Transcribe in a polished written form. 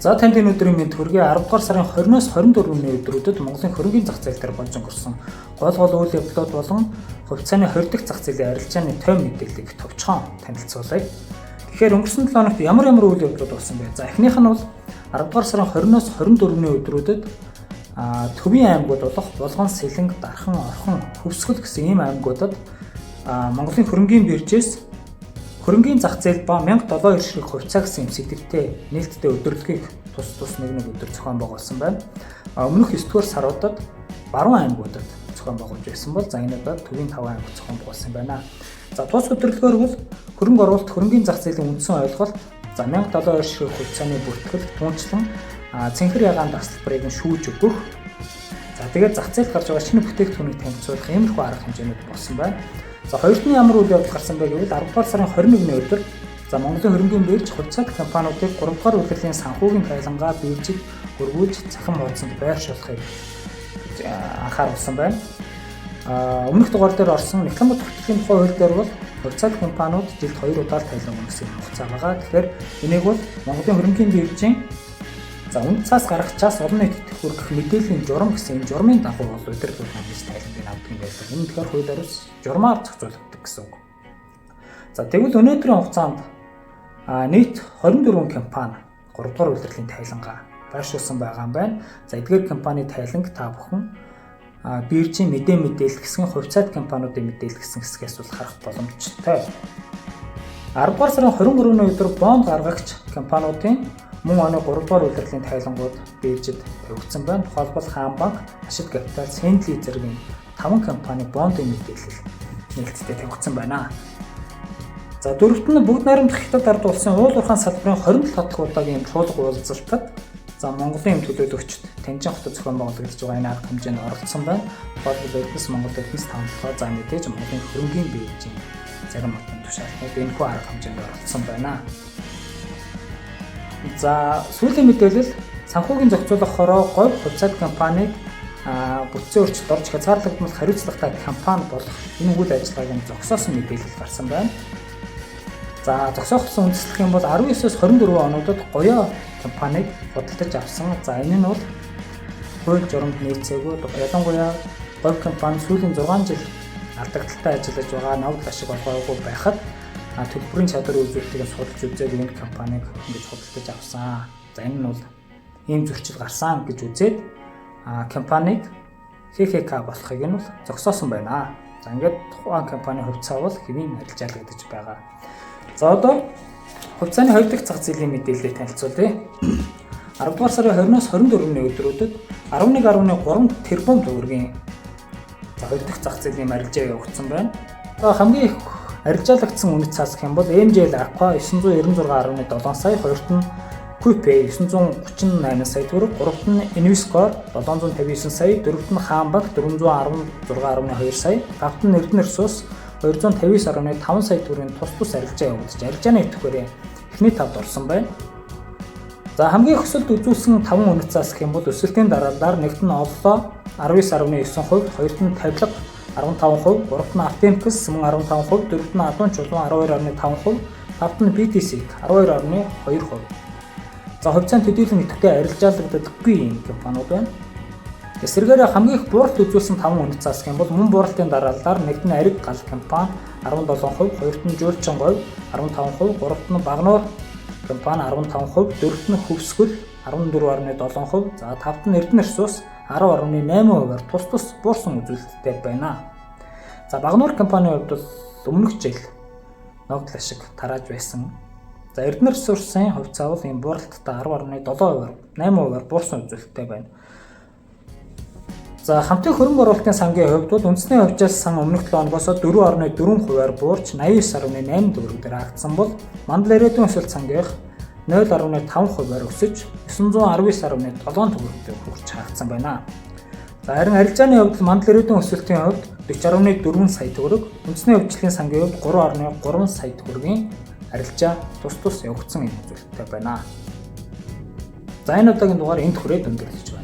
За, танд энэ өдрийн мэнд хүргэе. 10 дугаар сарын 20-оос 24-ний өдрүүдэд Монголын хөрөнгийн зах зээл дээр болж өнгөрсөн гол гол үйл явдлууд болон хувьцааны 20 дахь зах зээлийн арилжааны тойм мэдээллийг товчхон танилцуулъя. Тэгэхээр өнгөрсөн 7 хоногт ямар ямар үйл явдлууд болсон бэ? За, эхнийх нь бол 10 дугаар сарын 20-оос 24-ний өдрүүдэд төвийн аймагуд болох Булган, Сэлэнг, Дархан, Орхон, Хөвсгөл гэсэн ийм аймагуудад Монголын хөрөнгийн биржээс хөрөнгийн зах зээл ба 1072 ширхэг хувьцаа гэсэн юм сэдэвтэй нээлттэй өдөрлөгийг тус тус нэг нэг өдөр зохион байгуулсан байна. Өмнөх 9 дугаар саруудад баруун аймагуудад зохион байгуулж байсан бол, за, энэ удаад төвийн 5 аймагт зохион байгуулсан байна. За, тус өдөрлөгөөр бол хөрөнгө оруулалт, хөрөнгийн зах зээлийн үндсэн ойлголт, за, 1072 ширхэг хувьцааны бүртгэл, туунчлан цэнхэр ягаан тасалбарыг нь шүүж өгөх. За, тэгээд зах зээлд гарч байгаа шинэ бүтээгдэхүүнийг танилцуулах иймэрхүү арга хэмжээнүүд болсон байна. За, хоёрт нь ямар үйл явдал гарсан бэ гэвэл 10 дугаар сарын 21-ний өдөр, за, Монголын хөрөнгийн бирж хувьцаат компаниудыг 3 дугаар улирлын санхүүгийн тайлангаа биржид өргүүлж цахим хуудсанд байршуулахыг анхааруулсан байна. Өмнөх дугаар дээр орсон Нягтлан хөтлийн тухай хууль дээр бол хувьцаат компаниуд жилд 2 удаа тайлан өгнө гэсэн хугацаа байгаа. Тэгэхээр энийг бол Монголын хөрөнгийн биржийн, за, үнд цаас гаргачаас олон нийтэд хүргэх мэдээллийн журам гэсэн энэ журмын дагуу бол удирдлага гэж тайлангийг авдаг юм байлаа. Энэ тэгэхээр хуулиар бас журмаар зохицуулагддаг гэсэн үг. За, тэгвэл өнөөдрийн хугацаанд нийт 24 компани 3 дугаар улирлын тайлангаа байршуулсан байгаа юм байна. За, эдгээр компани тайланг та бүхэн биржийн мэдээ мэдээлэл хэсгийн хувьцаат компаниудын мэдээлэл гэсэн хэсгээс бол харах боломжтой. 10 дугаар сарын 23-ны өдөр бонд гаргагч компаниудын мөн оны 3 дугаар улирлын тайлангууд биржид тавигдсан байна. Тухайлбал Хаан банк, Ашид Капитал, Сендли зэргийн 5 компани бондын мэдээлэл нээлттэй тавигдсан байна. За, дөрөвт нь бүгд найрамдах Хятад ард улсын уул уурхайн салбарын 27 дахь удаагийн чуулга уулзалтад, за, Монголын эм төлөөлөгчд Танжин хотод зохион байгуулагдаж байгаа энэ арга хэмжээнд оролцсон байна. Тухайлбал Эрдэнэс Монгол, Эрдэнэс 57, за, мэдээж Монголын хөрөнгийн биржийн зарим хотын тушаалтнууд энэхүү арга хэмжээнд оролцсон байна. За, сүүлийн мэдээлэл: санхүүгийн зохицуулах хороо говь хувьцаат компаниг бүтцийн өөрчлөлт орж хязгаарлагдмал хариуцлагатай компани болох энэ үйл ажиллагааг нь зогсоосон мэдээлэл гарсан байна. За, зогсоохсон үндэслэх юм бол 19-оос 24 онуудад гоёо компаниг худалдаж авсан. За, энэ нь бол хууль журамд нийцээгүй. Ялангуяа говь компани сүүлийн 6 жил алдагдaltaй ажиллаж байгаа, ногдол ашиг олгоогүй байхад төлбөрийн чадвар үзүүлэлтийг судалж үзээгүй энэ компаниг ингэж худалдаж авсан. За, энэ нь бол ийм зөрчил гарсан гэж үзээд компаниг ХХК болохыг нь бол зогсоосон байна. За, ингээд тухайн компани хувьцаа бол хэвийн арилжаалагдаж байгаа. За, одоо хувьцааны 2 дахь зах зээлийн мэдээллийг танилцуулъя. 10 дугаар сарын 20-оос 24-ний өдрүүдэд 11.3 тэрбум төгрөгийн, за, 2 дахь зах зээлийн арилжаа явагдсан байна. За, хамгийн их арилжаалагдсан үнэт цаас гэх юм бол MJL Aqua 996.7 сая, хоёрт нь QPay 938 сая төгрөг, гуравт нь Inviscore 759 сая, дөрөвт нь Хаан банк 416.2 сая, тавт нь Эрдэнэ Ресурс 259.5 сая төгрөгийн тус тус арилжаа явагдаж, арилжааны идэвхээрээ эхний тавд орсон байна. За, хамгийн их өсөлт үзүүлсэн 5 үнэт цаас гэх юм бол өсөлтийн дараалалаар нэгт нь Оллоо 19.9%, хоёрт нь Тавилга 15%, гуравт нь Автоимкс мөн 15%, дөрөвт нь Адуун чулуун 12.5%, тавт нь BTC 12.2%. За, хувьцаанд төдийлөн идэвхтэй арилжаалагддаггүй юм компаниуд байна. Эсвэргээрээ хамгийн их бууралт үзүүлсэн 5 үнэт цаас гэх юм бол мөн бууралтын дараалалаар нэгт нь Ариг гал компани 17%, хоёрт нь Жуулчин говь 15%, гуравт нь Багнуур компани 15%, дөрөвт нь Хөвсгөл 14.7%, за, тавт нь Эрдэнэ Ресурс 10.8%-аар тус тус буурсан үзүүлэлттэй байна. За, Багнуур компанийн хувьд бол өмнөх жил ногдол ашиг тарааж байсан. За, Эрдэнэ Ресурсын хувьцаа бол ийм бууралттай 10.7%-аар, 8%-аар буурсан үзүүлэлттэй байна. За, хамтын хөрөнгө оруулалтын сангийн хувьд бол үндэсний хувьчаас сан өмнөх 7 хоногоос 4.4%-аар буурч 89.8 төгрөг дээр хаагдсан бол Мандал ирээдүйн өсөлт сангийнх 0.5%-аар өсөж 919.7 төгрөг дээр хүрч хаагдсан байна. За, харин арилжааны хувьд Мандал ирээдүйн өсөлтийн хувьд 40.4 сая төгрөг, үндэсний хувьчлалын сангийн хувьд 3.3 сая төгрөгийн арилжаа тус тус явагдсан юм үзүүлэлттэй байна. За, энэ удаагийн дугаар энд хүрээд өндөрлөж байна.